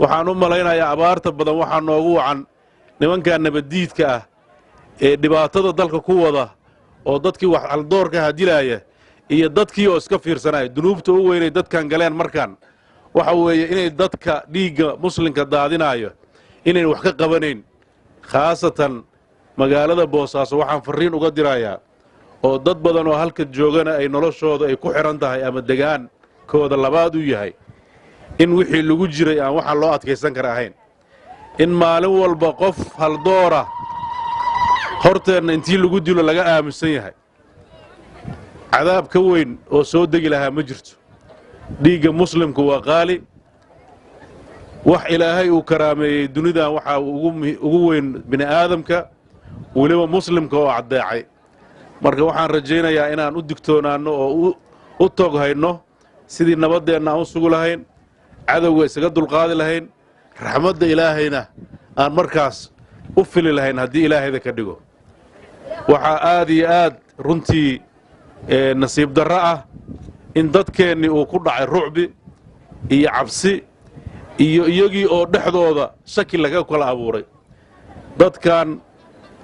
Waxaan u malaynayaa abaarta badan waxaa noogu wacan nimankaa nabaddiidka ah ee dhibaatada dalka ku wada, oo dadkii wax haldoorka hadilaaya iyo dadkii oo iska fiirsanaya. Dunuubta u weynay dadkan galeen markaan waxa weeye inay dadka dhiigga muslimka daadinaayo inayn wax ka qabanayn. Khaasatan magaalada Boosaaso waxaan farriin uga dirayaa, oo dad badan oo halka joogana ay noloshooda ay ku xidhan tahay ama degaankooda labaad u yahay, in wixii lagu jiray aan waxaan loo adkaysan kara ahayn, in maalin walba qof haldoora horteenna intii lagu dilo laga aaminsan yahay. Cadaab ka weyn oo soo degi lahaa ma jirto. Dhiigga muslimku waa qaali. Wax Ilaahay uu karaameeyey dunidan waxaa ugu weyn bini aadamka, weliba muslimka oo caddeecay. Marka waxaan rajaynayaa inaan u digtoonaanno oo u toghayno sidii nabaddeenna aan u sugi lahayn, cadowga isaga dulqaadi lahayn, raxmadda Ilaahayna aan markaas u fili lahayn haddii Ilaahayda ka dhigo. Waxaa aad iyo aad runtii nasiib darro ah in dadkeennii uu ku dhacay rucbi iyo cabsi iyo iyagii oo dhexdooda shaki laga kala abuuray. Dadkan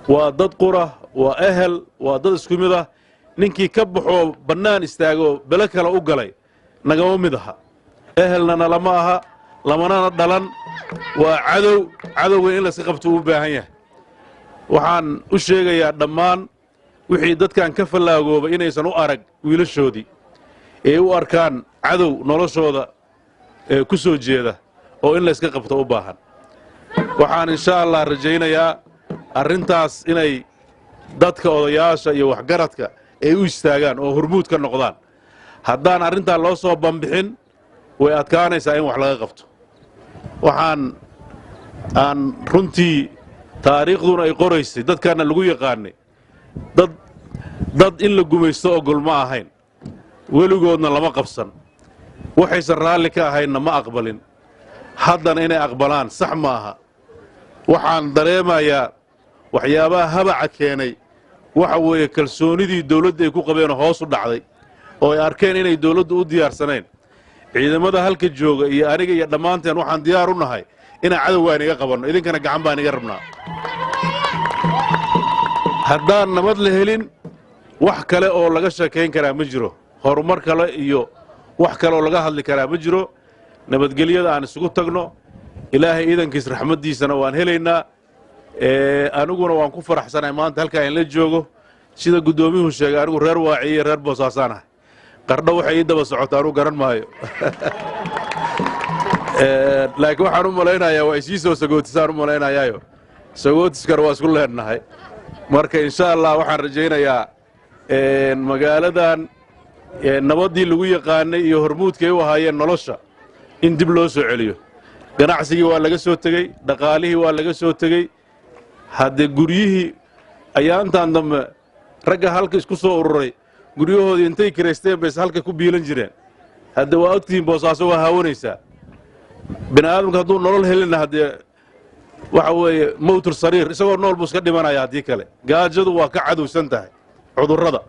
waa dad qura, waa ehel, waa dad isku mid ah. Ninkii ka baxoo bannaan istaagoo belo kale u galay nagama mid aha, ehelna nalama aha, lamanana dhalan. Waa cadow, cadowga in layska qabto uu u baahan yahay. Waxaan u sheegayaa dhammaan wixii dadkan ka fallaagooba inaysan u arag wiilashoodii, ee u arkaan cadow noloshooda ee ku soo jeeda oo in layska qabto u baahan. Waxaan insha Allah rajaynayaa arrintaas inay dadka odayaasha iyo waxgaradka ay u istaagaan oo hormuud ka noqdaan. Haddaan arrintaa loo soo bambixin, way adkaanaysaa in wax laga qabto. Waxaan aan runtii taariikhduna ay qoraysay, dadkaana lagu yaqaanay dad in la gumaysto ogol ma ahayn, weligoodna lama qabsan, waxaysan raalli ka ahaynna ma aqbalin, haddana inay aqbalaan sax ma aha. Waxaan dareemayaa waxyaabaha habaca keenay waxa weeye kalsoonidii dawladda ay ku qabeenoo hoos u dhacday, oo ay arkeen inay dawladdu u diyaarsanayn. Ciidamada halka jooga iyo aniga iyo dhammaanteen waxaan diyaar u nahay inaan cadowgaan iga qabanno, idinkana gacan baan iga rabnaa. Haddaan nabad la helin, wax kale oo laga sheekayn karaa ma jiro, horumar kale iyo wax kale oo laga hadli karaa ma jiro. Nabadgelyada aan isugu tagno, Ilaahay iidankiis raxmaddiisana waan helaynaa. Aniguna waan ku faraxsanahay maanta halkaa in la joogo. Sida guddoomiyuhu sheegay, anigu reer Waaciye, reer Boosaasaan ahay. Qardho waxay ii daba socota anugu garan maayo, laakiin waxaan u malaynayaa waa isii soo sagootisaan u malaynayaayo, sagootiskana waa isku leennahay. Marka insha Allah waxaan rajaynayaa magaaladan nabaddii lagu yaqaanay iyo hormuudkay u ahaayeen nolosha in dib loo soo celiyo. Ganacsigii waa laga soo tegey, dhaqaalihii waa laga soo tegey. Haddee guryihii ayaantan dambe ragga halka isku soo ururay guryahoodii intay kiraysteen bays halka ku biilan jireen. Hadde waa ogtihiin, Boosaaso waa haawanaysaa. Bini aadamka hadduu nolol helina, haddee waxa weeye mowtul sariir, isagoo nool buu iska dhimanaya. Haddii kale gaajadu waa ka cadowsan tahay cudurrada.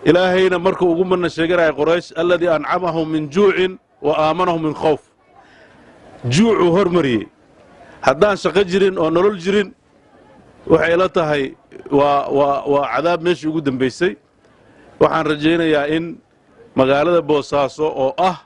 Ilaahayna markuu ugu mana sheeganaya Qoraysh, alladii ancamahum min juucin wa aamanahum min khawf, juucuu hormariyey. Haddaan shaqo jirin oo nolol jirin, waxay la tahay waa cadaab meeshii ugu dambaysay. Waxaan rajaynayaa in magaalada Boosaaso oo ah